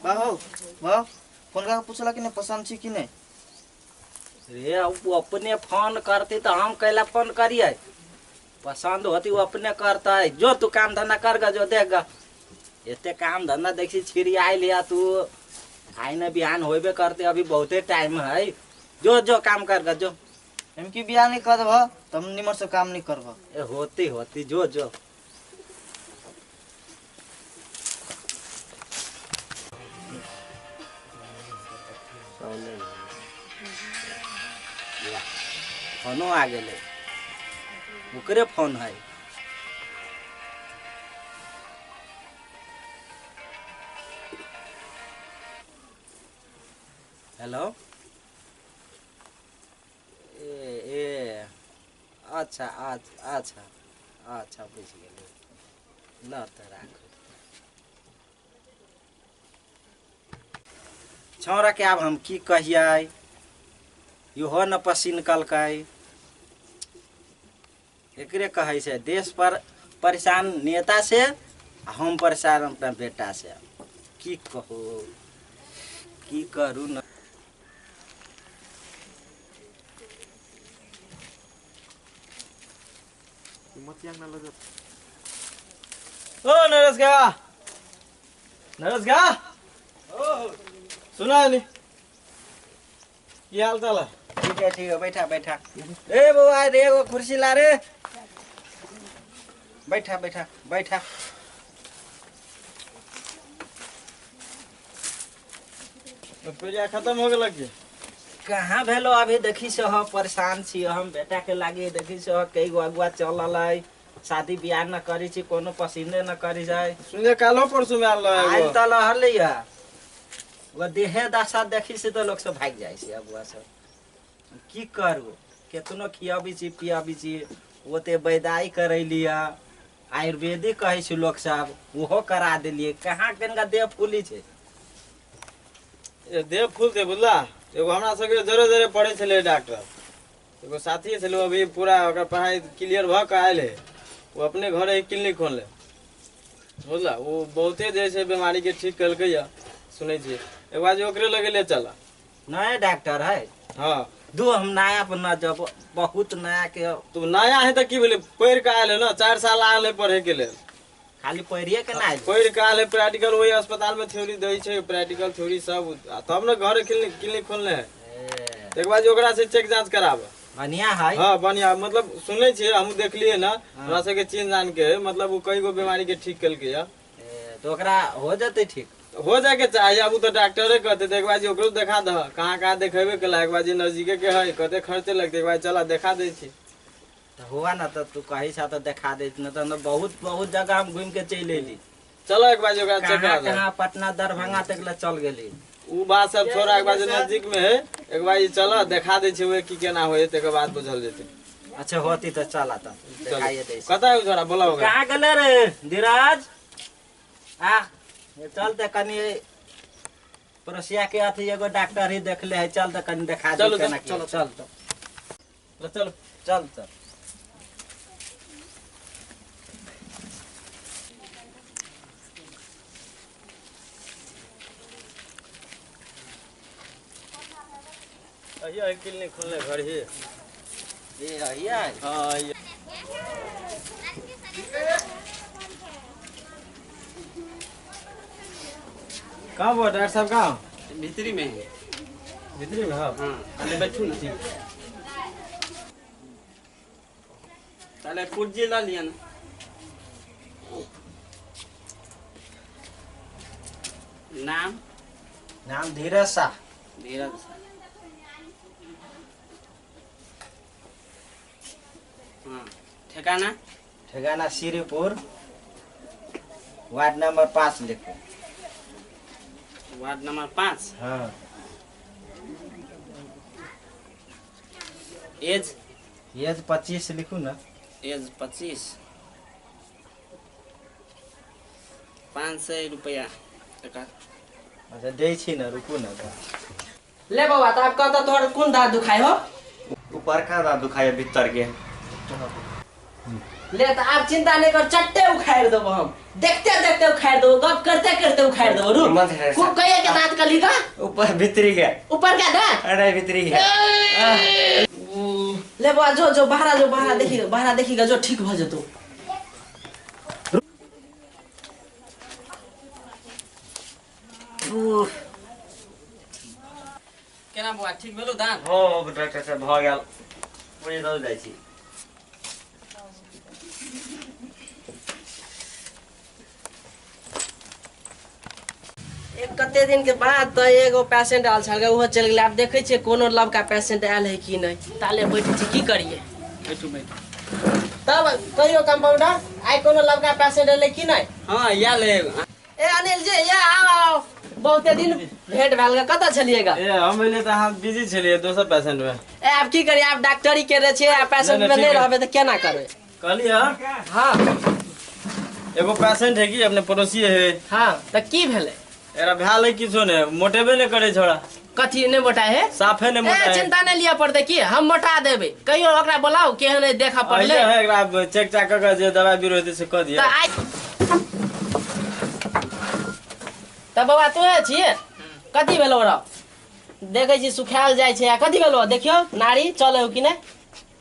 बाहो बाहो फोन करके पूछला कि नहीं पसंद छी कि नहीं? रे वो अपने फोन करती तो हम कैला फोन करिए, पसंद होती वो अपने करता है। जो तू काम धंधा कर जो देख एते काम धंधा देखी छिड़ी आयल लिया तू आई न बिहान होबे करते, अभी बहुते टाइम है। जो जो काम कर जो हम की बियाह नहीं करब तब निमर से काम नहीं करब। ए होती होती जो जो फोनो आ गेलै, ओकरे फोन है। हेलो ए ए अच्छा अच्छा अच्छा अच्छा बुझि गेलै, ल त राखू। छौड़ा के आब हम की कहियै, इहो न पसीन कलकै। एकरे कहै छै देश पर परेशान नेता से आ हम परेशान अपना बेटा से। की कहू की करू न। ओ नरेश गा, नरेश गा, ओ सुना नी की हाल चाल है? ठीक है ठीक है, बैठा बैठा। ए बउआ रे एगो कुर्सी ला रे, बैठा बैठा बैठा। पूजा खत्म हो गेल की? कहाँ भेलो अभी देखी से हो परेशान छी हम बेटा के लागे। देखी से हो कई गो अगुआ चलल है, शादी ब्याह न करी छी, कोनो पसंदे न करी जाए। सुने कालो परसों में आल रहे आइ त लहले है वो देहे दशा देखी से तो लोग सब भाग जाए छै अगुआ सब। की करू, केतनो खियाबी छी पियाबी छी, ओते बैदाई करैली है, आयुर्वेदिक कहै छै लोग सब, ओहो करा देलियै। कहाँ कनिका देह फूली छै? ए देह फूलते बुझला। एगो हमरा सबके जरे जरे पढ़ै छलै डॉक्टर, एगो साथी छलै, अभी पूरा ओकर पढ़ाई क्लियर भऽ के आयल है, वो अपने घरे ही क्लिनिक खोलले बुझला। वो बहुते जे छै बीमारी के ठीक कलकै या सुनै छियै। एक बार ओकरे लगे ले चला। नया डॉक्टर है? हाँ दू हम नया पर न जब बहुत नया के तू नया है तो की भेलै, पढ़ि के आयल है ना, 4 साल आयल है पढ़े के लेल। खाली पढ़िए के ना पढ़ि के आयल है, प्रैक्टिकल वही अस्पताल में थ्योरी दै छै, प्रैक्टिकल थ्योरी सब, तब ने घरे क्लिनिक खोलने है। एक बार ओकरा से चेक जांच कराब। बढ़िया है? हाँ बढ़िया, मतलब सुनै छियै हमहूँ देखलियै ना, हमरा सबके चिन्ह जान के, मतलब वो कई गो बीमारी के ठीक केलकै या। तो ओकरा हो जतै ठीक? हो जाए के चाही, अब तो डॉक्टरे कहते। एक बार ओकरो देखा दह, कहाँ कहाँ देखेबे केला, एक बार नजदीके के है, कते खर्चे लगते, एक बार चला देखा दै छी। तो हुआ ना तो तू कही छा तो देखा दे, न तो बहुत बहुत जगह हम घूम के चलि एली। चलो एक बार ओकरा चेक करा दे। कहाँ पटना दरभंगा तक ले चल गेली। उ बात सब छोड़ा, एक बार नजदीक में है, एक बार चलो देखा दै छी की केना होय, तकर बाद बुझल जेतै। अच्छा होती तो चला त देखाइए दै। कतऽ है छोड़ा बोलाओ। कहाँ गेलै रे धीरज? आ चल त कनी पड़ोसिया के अथी एगो डॉक्टर ही देखले है, चल त कनी देखा दे केना की। चल चल चल चल चल चल। अहिया क्लिनिक खोलने घर ही ए अहिया। हां अहिया। कहाँ हुआ डॉक्टर साहब? कहाँ भीतरी में है। भीतरी में? हाँ हाँ अरे बैठू ना। ताले कुर्सी ला लिया ना। नाम? नाम धीरज शाह। धीरज शाह। हाँ ठिकाना? ठिकाना श्रीपुर, वार्ड नंबर 5 लिखो। Ward number 5? हाँ। एज? एज 25 लिखू ना। एज 25। 500 रुपया। अच्छा दै छी ना, रुकू ना। ले बउआ, त आब कत तोहर कोन दाँत दुखाइ हो? ऊपर का दाँत दुखाइ भीतर के। ले त आब चिंता नहीं कर, चट्टे उखाड़ देबो हम, देखते देखते उखाड़ देबो, गप करते करते उखाड़ देबो। रुक खूब कहिए के दांत कली का ऊपर भीतरी गया, ऊपर का दांत, अरे भीतरी गया। ले बा जो जो बाहर जो बाहर देखी, बाहर देखी जो ठीक भ जतो। केना बुआ ठीक भेलो दांत? हो डॉक्टर साहब भ गेल, बुझि दल जाइ छी। एक कते दिन के बाद तो एगो पेशेंट आयल छल, ओहो चलि गेलै। आब देखै छियै कोनो लबका पेशेंट आयल है कि नहि। ताले बैठे छी, की करिए? बैठू बैठू। तब कहियो कंपाउंडर, आइ कोनो लबका पेशेंट एलै कि नहि? हां आयल है। ए अनिल जी, या आओ आओ, बहुते दिन भेंट भेल, कतऽ छलिएगा? ए हम एलियै तऽ अहाँ बिजी छलियै दोसर पेशेंट में। ए आब की करिए, आब डॉक्टरी केने छियै, आ पेशेंट में नहि रहबै तऽ केना करबै? कहलियै हां एगो पेशेंट है कि अपने पड़ोसी है। हां तऽ की भेलै? एरा भेल है किछो ने, मोटेबे ने करे छोड़ा। कथी ने मोटा है? साफे ने मोटा है। चिंता नहीं लिया पड़ते की हम मोटा देबे। कहियो ओकरा बोलाओ केहन है देखा पड़ले। है एकरा चेक चाक क जे दवाई बीरो हेतै से क दिया। त बाबा तू है छिए? कथी भेलो रो? देखै छी सुखायल जाइ छै। आ कथी भेलो देखियो, नाड़ी चले हो कि नै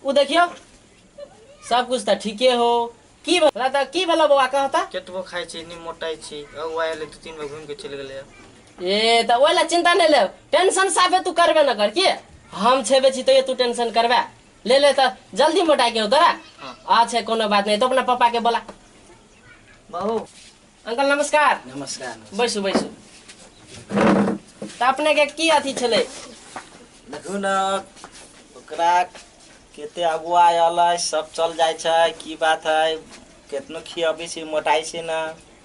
उ देखियो, सब कुछ त ठीके हो। की भेला त की भेलो बाबा कहता? केतबो खाइ छी नि मोटाइ छी, अगुआ आयल 2-3 बेर घुमि के चलि गेलै। ए त ओइला चिंता नहीं ले, टेंशन साफे तू करबे न कर, की हम छेबे छी तो तू टेंशन करबे ले ले त जल्दी मोटा के हो तोरा। अच्छा कोनो बात नहीं, तो अपना पापा के बोला। बाबू अंकल नमस्कार। नमस्कार, बैसू बैसू। त अपने के की अथी छलै? देखू न ओकरा केते अगुआ आयल है, सब चल जाइ छै, की बात है? केतनो खियाबै छी मोटाइ छै ना,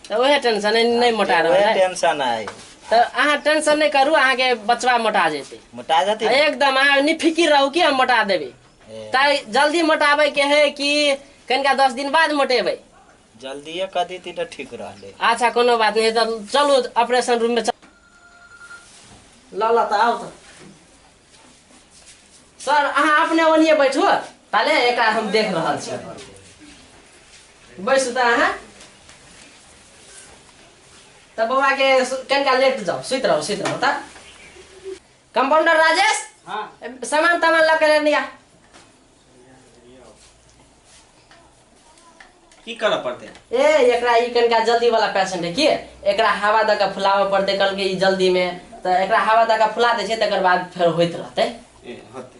त ओहे टेंशन नहीं मोटा रहल है, टेंशन है। त अहाँ टेंशन नहीं करू, अहाँ के बचवा मोटा जेतै। मोटा जेतै एकदम, अहाँ निफिकिर रहू कि हम मोटा देबै। त जल्दी मोटाबै के है कि कनिका 10 दिन बाद मोटेबै? जल्दीए क देती त ठीक रहले। अच्छा कोनो बात नहीं, त चलू ऑपरेशन रूम में। ल ल त आओ त सर, अहाँ अपने ओनिए बैठू, ताले एकरा हम देख रहल छी। बैसू त अहाँ। त बौआ के कनिका लेट जाओ, सुति रहू सुति रहू। त कंपाउंडर राजेश, हां सामान तामान ल के लेने आ। की करऽ पड़तै? ए एकरा ई कनिका जल्दी वाला पेशेंट है की, एकरा हवा द के फुलाबऽ पड़तै। कहलकै ई जल्दी में, त एकरा हवा द के फुला दै छै, तकर बाद फेर होइत रहतै। ए होतै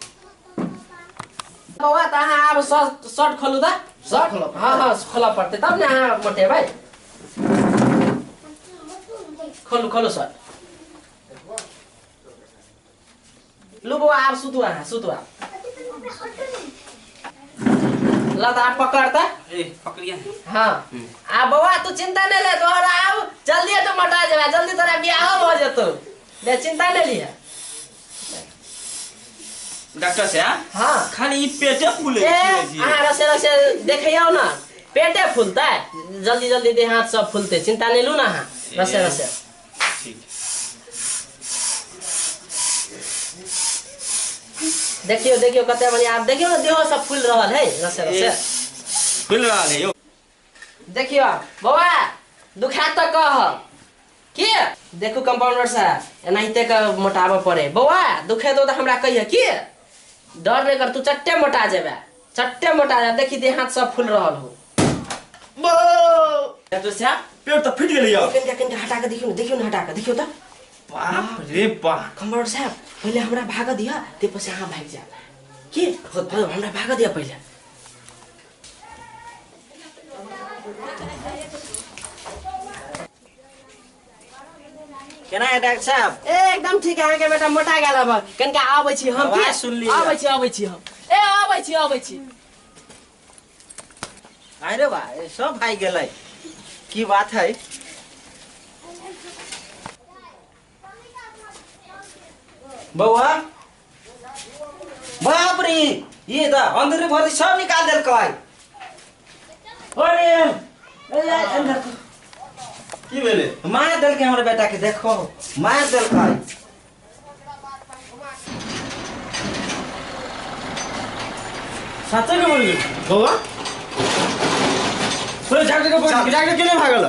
बौआ। त अहाँ आब शर्ट खोलू त। शर्ट खोलऽ? हां हां खोलऽ पड़तै तब ने अहाँ मोटेबै। खोलू खोलू शर्ट। लू बौआ आब सुतू, अहाँ सुतू आब। ल त आब पकड़ त। ए पकड़िया। हां आ बौआ तू चिंता नहीं ले, तोहरा आब जल्दी तो मोटा जेबा, जल्दी तोरा बियाह भ जेतौ, ले चिंता नहीं लिहा। डॉक्टर साहब हां खाली ई पेटे फूले छै। अहाँ रसे रसे देखियौ ना, पेटे फूलतै जल्दी जल्दी, देह हाथ सब फूलतै, चिंता नहीं लू ना अहाँ, रसे रसे। ठीक देखियो देखियो कते बढ़िया, आप देखियो ना देहो सब फूल रहल है, रसे रसे फूल रहल है यो। देखियो बौआ दुखा त कह की देखू कंपाउंडर साहब, एनाहिते के मोटाबऽ पड़े। बौआ दुखे दो त हमरा कहिए, की डर नहीं कर, तू चट्टे मोटा जेबे, चट्टे मोटा जेबे। देखी देह हाथ सब फूल रहल हो। डॉक्टर साहब पेट त फूटि गेलै यौ। कनिका कनिका हटा के देखियो न, देखियो न हटा के देखियो त। बाप रे बाप। कंपाउंडर साहब पहिले हमरा भाग दिया, ते पछि अहाँ भागि जायब। की हमरा भाग दिया पहिले। केना है डॉक्टर साहब? ए एकदम ठीक है, अहाँ के बेटा मोटा गेल। अब कनिका आबै छी हम, की सुनली? आबै छी आबै छी हम। ए आबै छी आबै छी। अरे बा सब भागि गेलै, की बात है? बौआ बाप रे, ये त अंदर भरि सब निकाल देलकै। अरे ए अंदर की भेलै? मार देलकै हमर बेटा के, देखो मार देलकै। साँचे के मरि गेल बौआ? डॉक्टर के फोन, डॉक्टर केने भागल?